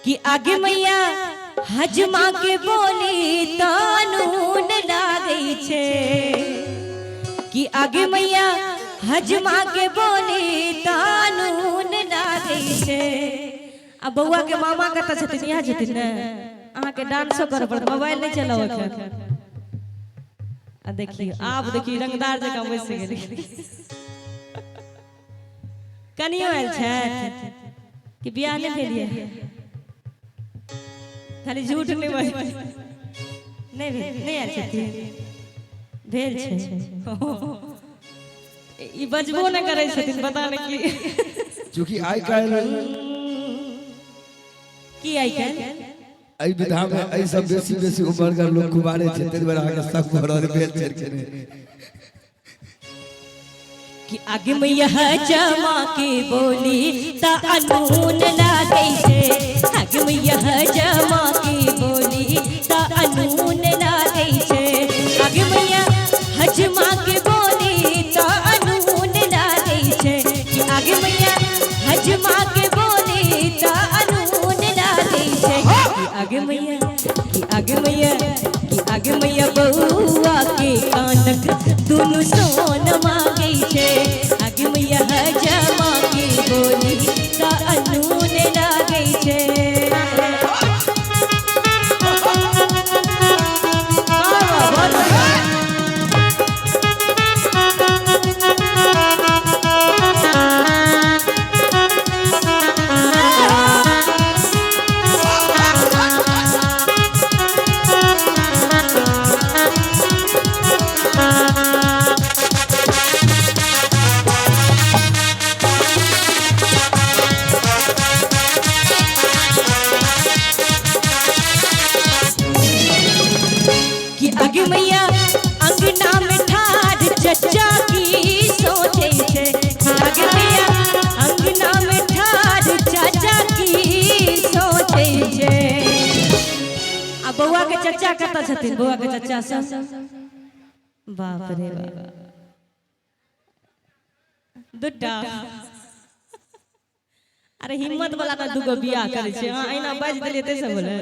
कि आगे मैया हजमा के बोली तानून लागै छै। कि आगे मैया हजमा के बोली तानून लागै छै। आ बौआ के मामा कतऽ छथिन? यहाँ छथिन ने? अहाँके डांसो करऽ पड़त, मोबाइल नहि चलाबऽ के। आ देखियौ, आब देखियौ, रंगदार जकाँ बैस गेलै। कनियो आयल छथि कि बियाह नहि भेल ये? खाली झूठ नहि बाज। नहि भेल, नहि आयल छथिन? भेल छै। ई बजबो नहि करै छथिन, पता नहि की। चूँकि आइ काल्हि की आइ काल्हि एहि विधा में एहि सब बेसी बेसी उमरगर लोक कुमारे छै, ताहि दुआरे अहाँके शक भऽ रहल भेल छै कि नहि। कि आगे मैया जमा के बोली ता अनून लागै छै। आगे मैया जमा के बोली ता अनून लागै छै। आगे मैया हजमा के बोली ता अनून लागै छै। कि आगे मैया हजमा के बोली ता अनून लागै छै। कि आगे मैया, कि आगे मैया, कि आगे मैया बउआ के कानक दुनू सोन मांगै छै। आगे मैया हजमा के बोली ता अनून लागै छै। वाह वाह, बहुत बढ़िया। कि आगे मैया अंगना में ठाढ़ चचा की सोचै छै। कि आगे मैया अंगना में ठाढ़ चाचा की सोचै छै। आ बौआ के चचा कतऽ छथिन? बौआ के चचा सब? बाप रे बाप, दूटा। अरे हिम्मत वाला तऽ दूगो बियाह करै छै। अहाँ एना बाजि देलियै ताहिसँ बोले।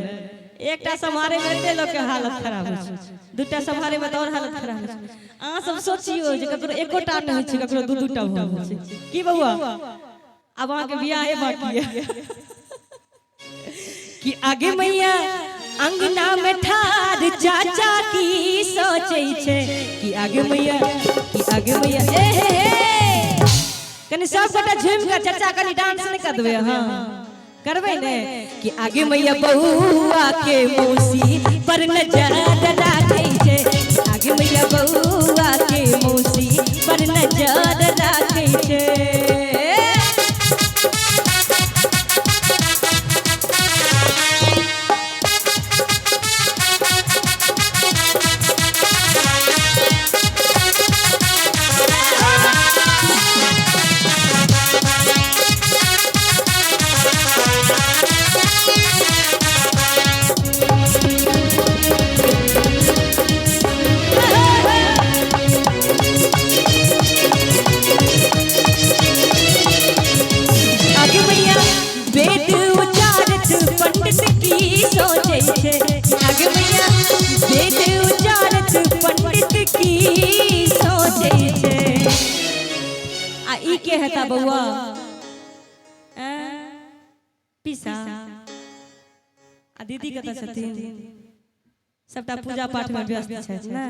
एकटा सम्हारे मे एते लोक के हालत खराब होइ छै, दूटा सम्हारे मे तऽ आओर हालत खराब होइ छै। अहाँ सब सोचियौ जे ककरो एकोटा नहि होइ छै, ककरो दू दूटा भऽ जाइ छै। की बौआ, आब अहाँके बियाहे बाकी यऽ। कि आगे मैया अंगना में ठाढ़ चाचा की सोचै छै। कि आगे मैया, कि आगे मैया, ए हे हे, कनि सब गोटा झूमि कऽ चाचा कनि डांस नहि कऽ देबै? अहाँ करबै ने? कि आगे मैया बउआ के मौसी पर नजर राखै छै। आगे मैया बउआ के मौसी पर नजर राखै छै। आगे मैया वेद उच्चारत पंडित की सोचै छै। आगे मैया वेद उच्चारत पंडित की सोचै छै। आ ई के हेता बौआ? पीसा। आ दीदी कतऽ छथिन? सबटा पूजा पाठ में व्यस्त छथि ने।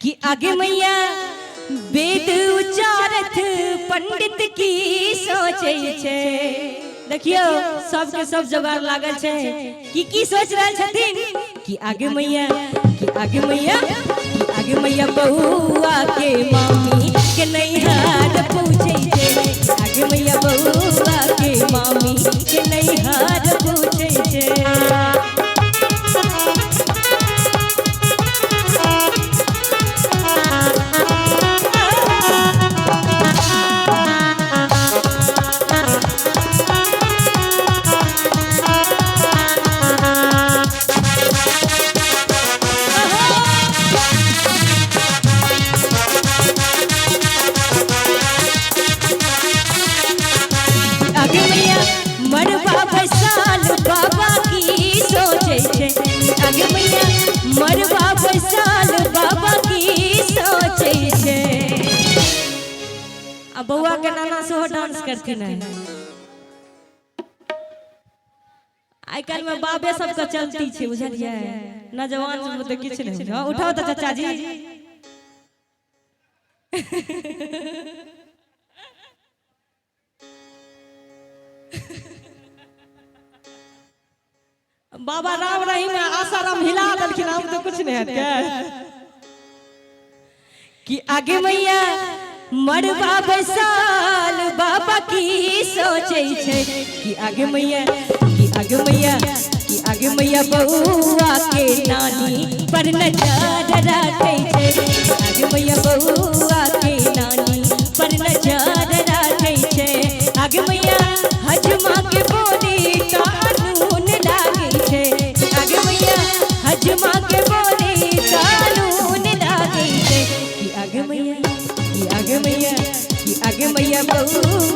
कि आगे मैया वेद उच्चारत पंडित की सोचै छै। देखियौ, सबके सब जोगाड़ लागल छै। की की सोच रहल छथिन? कि आगे मैया, कि आगे मैया, कि आगे मैया बउआ के मामी के नैहर पूछै छै। आगे मैया बउआ के मामी के नैहर पूछै छै। आगे मैया मरबा बैसार करथिन। आइ काल्हि में बाबे सबके चलती छै, बुझलियै? नौजवान सब तऽ किछु नहि बुझ। उठाउ तऽ चाचा जी। बाबा राम रहीम आ आसाराम हिला देलखिन, हम तऽ कुछ नहि हेतै कि आगे मैया मरबा बैसाल बाबा की सोचै छै कि आगे मैया, कि आगे मैया, कि आगे मैया बउआ के नानी पर नजर राखै छै। आगे मैया बउआ के नानी पर नजर राखै छै। आगे मैया हजमा के बोली कानून लागै छै। आगे मैया हजमा के बोली कानून लागै छै। कि आगे मैया, कि आगे मैया, कि आगे मैया बउआ